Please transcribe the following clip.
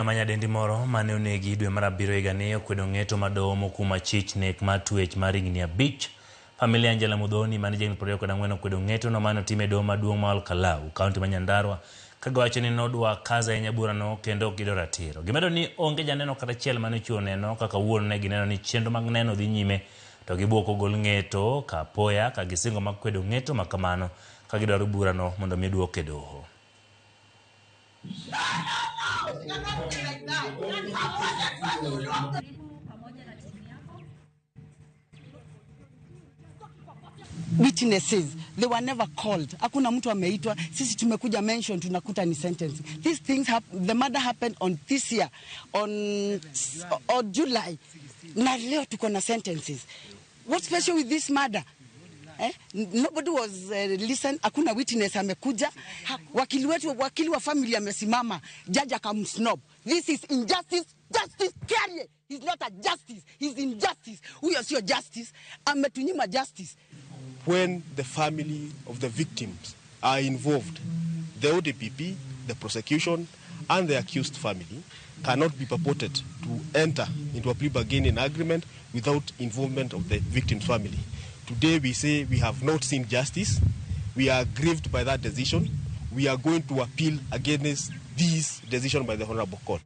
Ma nyadendi moro mane onegi dwe mar abiriyo higani okwedo ng'eto mar doho mokumo achich nek mar twech mar higni 5. Familia Angela Muthoni mane jahigni 24 okwedo ng'eto no mane otim e doho maduong' ma Olkalau, kaunti ma Nyandarua, ka giwacho ni nodwa kaza ahinya burano kendo ok gidwar ratiro. Gimedo ni onge janeno kata achiel mane ochiwo neno ka kawuono ne gineno ni chenro mag neno dhi nyime to gibuok ogol ng'eto ka apoya ka gisingo mar kwedo ng'eto ma kamano ka gidwaro burano mondo mi oduok e doho. Witnesses, they were never called. Hakuna mtu ameitwa. Sisi tumekuja mention, tunakuta ni sentence. These things the murder happened on this year on July, na leo tuko na sentences. What's special with this murder? Nobody was listen. Hakuna witness amekuja. Wakili wetu, wakili wa family amesimama, judge akamsnob. This is injustice. Justice Kiarie. He's not a justice. He's injustice. Huyo sio justice. Ametunyima justice. When the family of the victims are involved, the ODPP, the prosecution, and the accused family cannot be purported to enter into a plea bargaining agreement without involvement of the victim's family. Today we say we have not seen justice. We are aggrieved by that decision. We are going to appeal against this decision by the Honorable Court.